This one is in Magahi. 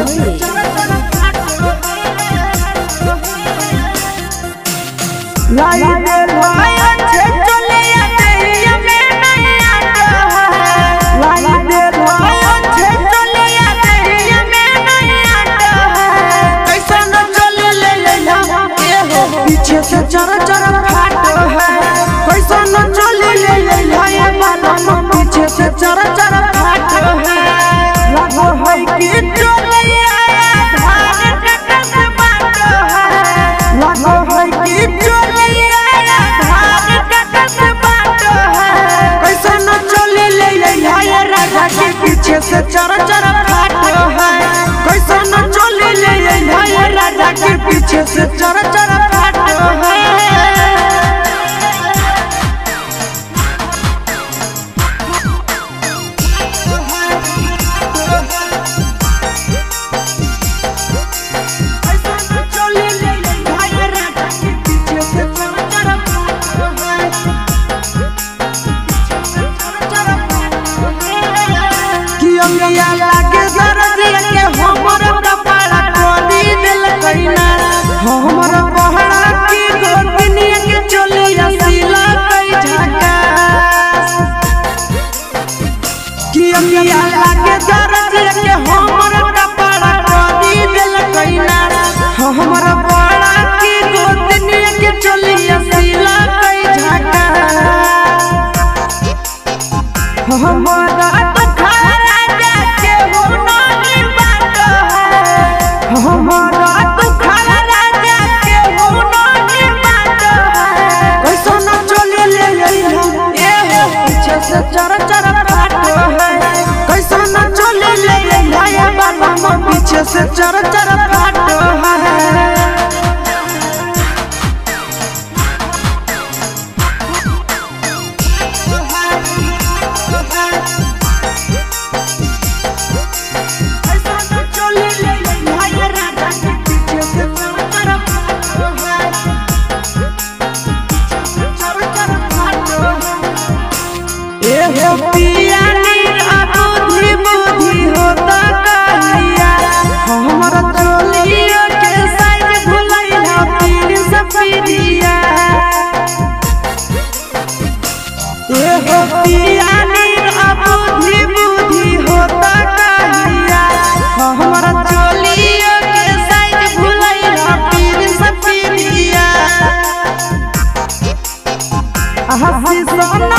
Bhoi। लाई दे भाई अच्छे चलिया देहिया में नहीं आता है। लाई दे भाई अच्छे चलिया देहिया में नहीं आता है। कैसा न चले ले ले पीछे से चर चर फाट है। कैसा न चले ले ले पीछे से चर चर फाट है। लगो है कि चलिया धान कटक बाट है। लगो है कि चलिया धान कटक बाट है। कैसा न चले ले ले राजा के पीछे से चर चर फाट है। कैसा न चले ले ले राजा के पीछे से चर चर फाट है। लागे दरदिया के हमर कपाड़ा कोली दिल कइना। हमर पहड़ा की गोतनिया के चलिया सिला कई झका। कि अंगिया लागे दरदिया के हमर कपाड़ा कोली दिल कइना। हमर पहड़ा की गोतनिया के चलिया सिला कई झका। हमरा हमारा दुखारा राजा के हो नहीं बात है। कैसा न चले ले ए हो पीछे से चर चर फाट है। कैसा न चले ले बाबा पीछे से चर चर फाट है। बुद्धि बुद्धि होता कहिया हमर चोलिया के साइज भुलैया पीर सफिरिया। एहो पिया बुद्धि बुद्धि होता कहिया हमर चोलिया के साइज भुलैया पीर सफिरिया। हसी सोना